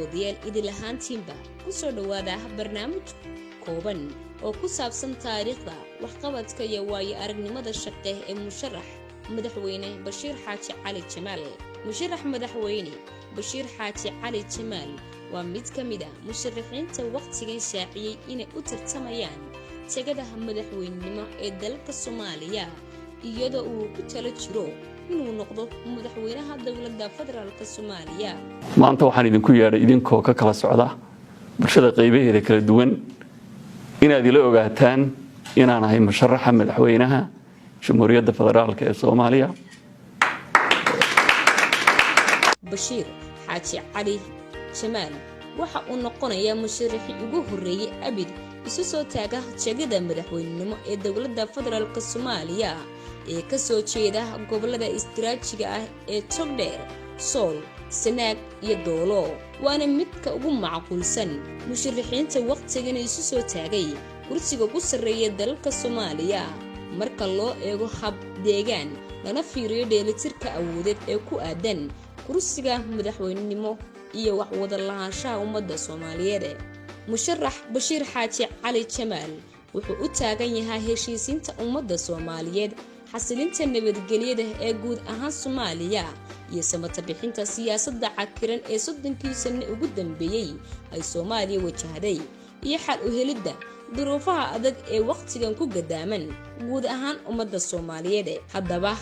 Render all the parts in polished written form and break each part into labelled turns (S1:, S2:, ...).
S1: Daawadayaal idil ahaantiinba, ku soo dhowaada barnaamij kooban oo ku saabsan taariikhda, waxqabadka iyo waayo aragnimada shaqe ee musharax madaxweyne Bashiir Xaaji Cali Jamaal. Musharax madaxweyne Bashiir Xaaji Cali Jamaal waa mid ka mid a musharaxiinta wakhtigan shaaciyey inay u tartamayaan jagadaha madaxweynenimo ee dalka Soomaaliya, iyadoo uu ku talo jiro inuu noqdo madaxweynaha Dowladda Federaalka Soomaaliya.
S2: Maanta waxaan idinku yeedhay, idinkoo ka kala socda bulshada qaybaheeda kala duwan, inaad ila ogaataan inaan ahay musharaxa madaxweynaha Jamhuuriyadda Federaalka ee Soomaaliya.
S1: Bashiir Xaaji Cali Jamaal waxa uu noqonayaa musharaxii ugu horreeyey abid isu soo taaga jagada madaxweynenimo ee Dowladda Federaalka Soomaaliya ee ka soo jeeda gobolada istiraajiga ah ee Togdheer, Sool, Sanaag iyo Doolo, waana midka ugu macquulsan musharaxiinta wakhtigan isu soo taagay kursiga ugu sarreeya dalalka Soomaaliya, marka loo eego hab deegaan lana fiiriyo dheelitirka awoodeed ee ku aadan kursiga madaxweynenimo iyo waxwada lahaanshaha ummadda Soomaaliyeed. Musharax Bashiir Xaaji Cali Jamaal wuxuu u taagan yahay heshiisiinta ummadda Soomaaliyeed, xasilinta nabadgelyada ee guud ahaan Soomaaliya iyo samata bixinta siyaasadda cakiran ee 30kii sanno ugu dambeeyey ay Soomaaliya wajahday, iyo xal u helidda duruufaha adag ee wakhtigan ku gadaaman guud ahaan ummadda Soomaaliyeed. Haddaba,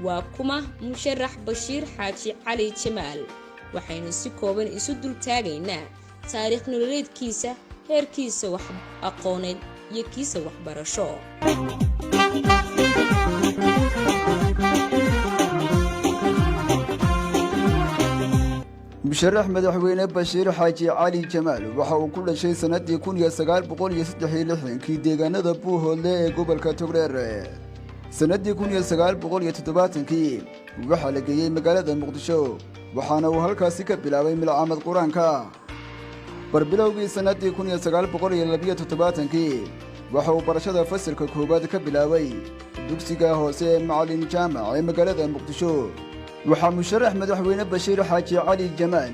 S1: waa kuma musharax Bashiir Xaaji Cali Jamaal? Waxaynu si kooban isu dul taagaynaa taariikh nololeedkiisa, heerkiisa wax aqooneed iyo kiisa waxbarasho.
S3: Musharax madaxweyne Bashiir Xaaji Cali Jamaal waxa uu ku dhashay sannaddii 1963kii deegaanada Buuhoodle ee gobolka Togdheer. Sannaddii 1970kii waxaa la geeyey magaalada Muqdisho, waxaana uu halkaasi ka bilaabay milcamad Qur-aanka. Barbilowgii sannaddii 1972kii waxa uu barashada fasalka koowaad ka bilaabay dugsiga hoose ee Macalin Jaamac ee magaalada Muqdisho. Waxaa musharax madaxweyne Bashiir Xaaji Cali Jamaal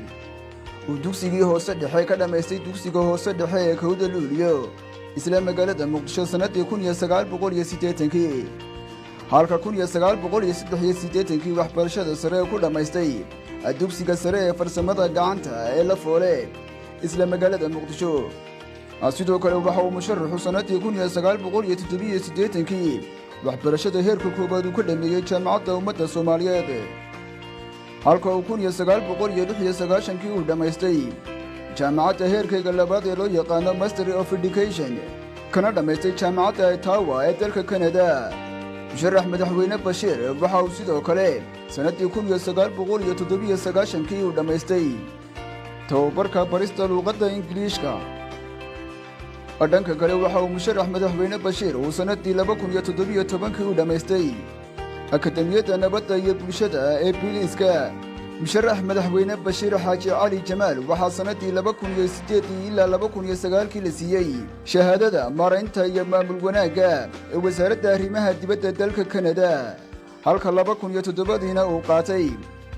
S3: uu dugsigii hoose dhexe ka dhammaystay dugsiga hoose dhexe ee Kowda Luuliyo isla magaalada Muqdisho sannaddii 1980kii, halka 1983kii waxbarashada sare ku dhammaystay dugsiga sare ee farsamada gacanta ee La Foole isla magaalada Muqdisho. Sidoo kale waxa uu musharaxu sannaddii 1987kii waxbarashada heerka koowaad uu ka dhammeeyey Jaamacadda Ummadda Soomaaliyeed, halka uu 1996kii uu dhammaystay jaamacadda heerkayga labaad ee loo yaqaano Master of Education, kana dhammaystay Jaamacadda Ottawa ee dalka Kanada. Musharax madaxweyne Bashiir waxa uu sidoo kale sannaddii 1997kii uu dhammaystay tababarka barista luuqadda Ingiliishka. Dhanka kale, waxa uu musharax madaxweyne Bashiir uu sannaddii 2017kii uu dhammaystay Akademiyadda Nabadda iyo Bulshada ee Biliiska. Musharax madaxweyne Bashiir Xaaji Cali Jamaal waxaa sannaddii 2008dii ilaa 2009kii la siiyey shahaadada maaraynta iyo maamul wanaagga ee Wasaaradda Arrimaha Dibadda dalka Kanada, halka 2007diina uu qaatay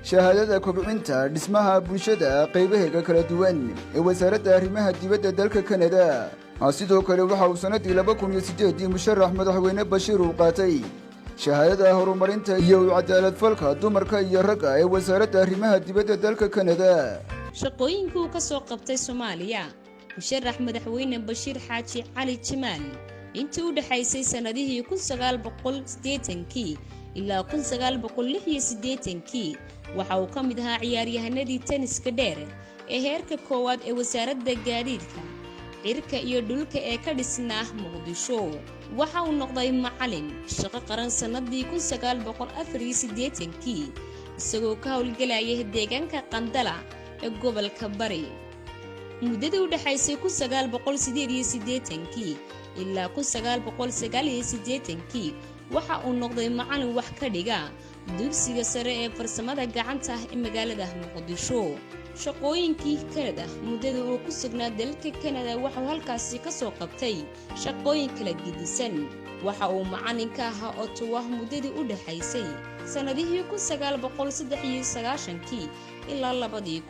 S3: shahaadada kobcinta dhismaha bulshada qaybaheega kala duwan ee Wasaaradda Arrimaha Dibadda dalka Kanada. Sidoo kale waxa uu sannaddii 2008dii musharax madaxweyne Bashiir uu qaatay shahaadada horumarinta iyo u cadaalad falka dumarka iyo ragga ee Wasaaradda Arrimaha Dibadda dalka Kanada.
S1: Shaqooyinkii uu ka soo qabtay Soomaaliya musharax madaxweyne Bashiir Xaaji Cali Jamaal intii u dhexaysay sannadihii 1980kii ilaa 1986kii, waxa uu ka mid ahaa ciyaaryahanadii teniska dheer ee heerka koowaad ee Wasaaradda Gaadiidka Cirka iyo Dhulka ee ka dhisnaa Muqdisho. Waxa uu noqday macalin shaqo qaran sannadii 1984kii, isagoo ka howlgelaya deegaanka Qandala ee gobolka Bari. Muddadii u dhexaysay 1988kii ilaa 1989kii waxa uu noqday macalin wax ka dhiga dugsiga sare ee farsamada gacanta ah ee magaalada Muqdisho. Shaqooyinkii Kanada. Muddada uu ku sugnaa dalka Kanada, waxauu halkaasi ka soo qabtay shaqooyin kala gedisan. Waxa uu macallin ka ahaa Ottawa muddadii u dhexaysay sannadihii 1993-kii ilaa 2000.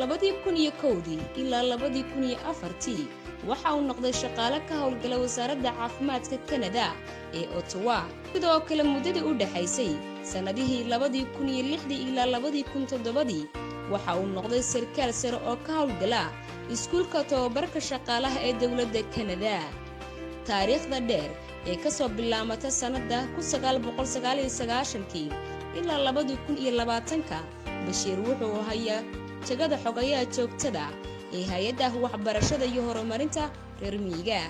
S1: 2001-dii ilaa 2004-tii waxa uu noqday shaqaale ka howlgala Wasaaradda Caafimaadka Kanada ee Ottawa. Sidoo kale, muddadii u dhexaysay sannadihii 2006-dii ilaa 2007-dii waxa uu noqday sarkaal sare oo ka howlgala Iskuulka Tababarka Shaqaalaha ee dowladda Kanada. Taariikhda dheer ee kasoo bilaamata sannadda 1999-kii ilaa 2020-ka, Bashiir wuxuu hayaa jagada xogayaha joogtada ee Hay-adda Waxbarashada iyo Horumarinta Reer Miyiga.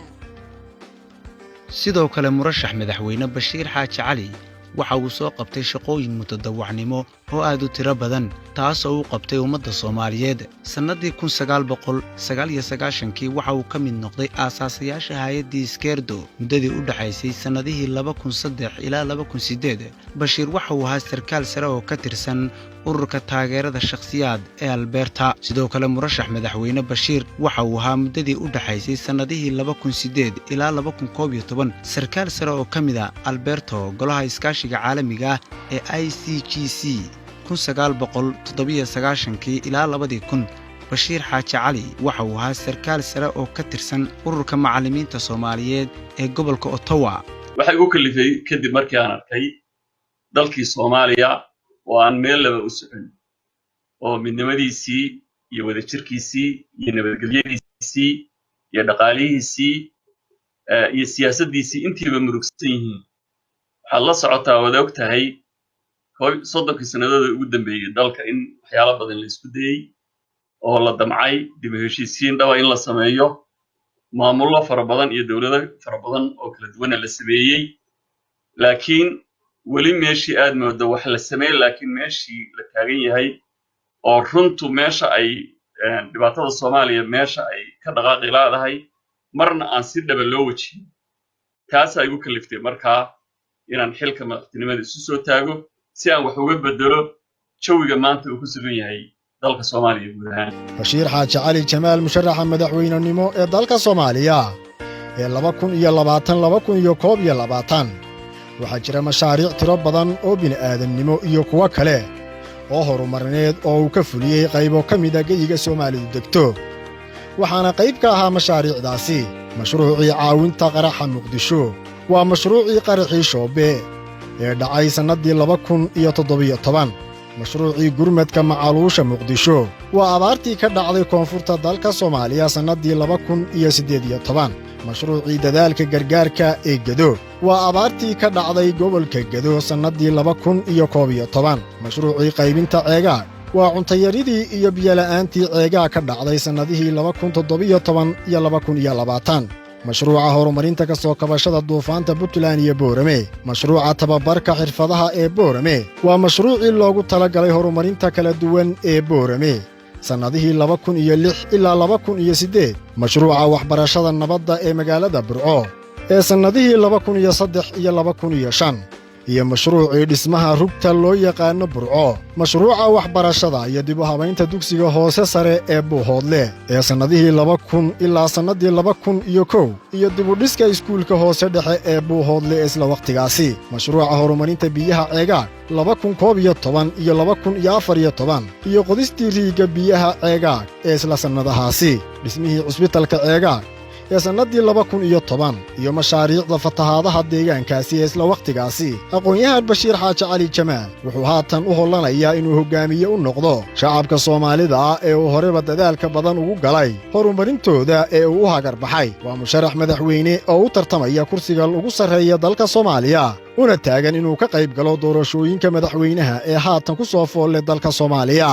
S4: Sidoo kale, murashax madaxweyne Bashiir Xaaji Cali waxa uu soo qabtay shaqooyin mutadawacnimo oo aad u tiro badan, taasoo uu qabtay ummadda Soomaaliyeed. Sannaddii 1999-kii waxa uu ka mid noqday aasaasayaasha hay-addii Iskeerdo. Muddadii u dhexaysay sannadihii 2003 ilaa 2008, Bashiir waxa uu ahaa sarkaal sare oo ka tirsan Ururka Taageerada Shakhsiyaad ee Alberta. Sidoo kale, murashax madaxweyne Bashiir waxa uu ahaa muddadii u dhexaysay sannadihii 2008 ilaa 2011 sarkaal sare oo ka mid a Alberto Golaha Iskaashiga Caalamiga ah ee ICGC. 1997-kii ilaa 2000, Bashiir Xaaji Cali waxa uu ahaa sarkaal sare oo ka tirsan Ururka Macallimiinta Soomaaliyeed ee gobolka Ottawa.
S2: Waxay u kalifay kadib markii aan arkay dalkii Soomaaliya oo aan meel laba u socon, oo midnimadiisii iyo wadajirkiisii iyo nabadgelyadiisii iyo dhaqaalihiisii iyo siyaasaddiisii intiiba murugsan yihiin. Waxaad la socotaa, waad og tahay, 31-kii sanadooda ugu dambeeyey dalka in waxyaalo badan la isku dayey oo la damcay dib u heshiisiin dhaba in la sameeyo, maamullo fara badan iyo dowlado fara badan oo kala duwana la sameeyey, laakiin weli meeshii aad moodo wax la sameeyey, laakiin meeshii la taagan yahay oo runtu meesha ay dhibaatada Soomaaliya meesha ay ka dhaqaaqi laadahay marna aan si dhaba loo wajihin. Taasaa igu kaliftay markaa inaan xilka madaxtinimada isu soo taago si aan wax uga bedelo jawiga maanta uu ku sugan yahay dalka Soomaaliya guud ahaan.
S5: Bashiir Xaaji Cali Jamaal, musharaxa madaxweynenimo ee dalka Soomaaliya ee 2020, 2021, waxaa jira mashaariic tiro badan oo bini'aadamnimo iyo kuwo kale oo horumarineed oo uu ka fuliyey qaybo ka mida geyiga Soomaalidu degto. Waxaana qayb ka ahaa mashaariicdaasi mashruucii caawinta qaraxa Muqdisho. Waa mashruucii qaraxii Shoobe ee dhacay sannaddii 2017. Mashruucii gurmadka macaluusha Muqdisho. Waa abaartii ka dhacday koonfurta dalka Soomaaliya sannaddii 2018. Mashruucii dadaalka gargaarka ee Gedo. Waa abaartii ka dhacday gobolka Gedo sannaddii 2011. Mashruucii qaybinta Ceegaag. Waa cuntayaridii iyo biyola'aantii Ceegaag ka dhacday sannadihii 2017 iyo 2020. Mashruuca horumarinta ka soo kabashada duufaanta Puntland iyo Boorame. Mashruuca tababarka xirfadaha ee Boorame. Waa mashruucii loogu talagalay horumarinta kala duwan ee Boorame sannadihii 2006 ilaa 2008. Mashruuca waxbarashada nabadda ee magaalada Burco ee sannadihii 2003 iyo 2005, iyo mashruucii dhismaha rugta loo yaqaanno Burco. Mashruuca waxbarashada iyo dib u habaynta dugsiga hoose sare ee Buuhoodle ee sannadihii 2000 ilaa sannaddii 2001, iyo dibudhiska iskuulka hoose dhexe ee Buuhoodle ee isla wakhtigaasi. Mashruuca horumarinta biyaha Ceegaag 2011 iyo 2014, iyo qodistii riigga biyaha Ceegaag ee isla sannadahaasi. Dhismihii cusbitalka Ceegaag ee sannaddii 2010, iyo mashaariicda fatahaadaha deegaankaasi ee isla wakhtigaasi. Aqoon-yahan Bashiir Xaaji Cali Jamaal wuxuu haatan u hollanayaa inuu hoggaamiye u noqdo shacabka Soomaalida ah ee uu horeba dadaalka badan ugu galay horumarintooda ee uu u hagarbaxay. Waa musharax madaxweyne oo u tartamaya kursiga ugu sarreeya dalka Soomaaliya, una taagan inuu ka qayb galo doorashooyinka madaxweynaha ee haatan ku soo foolle dalka Soomaaliya.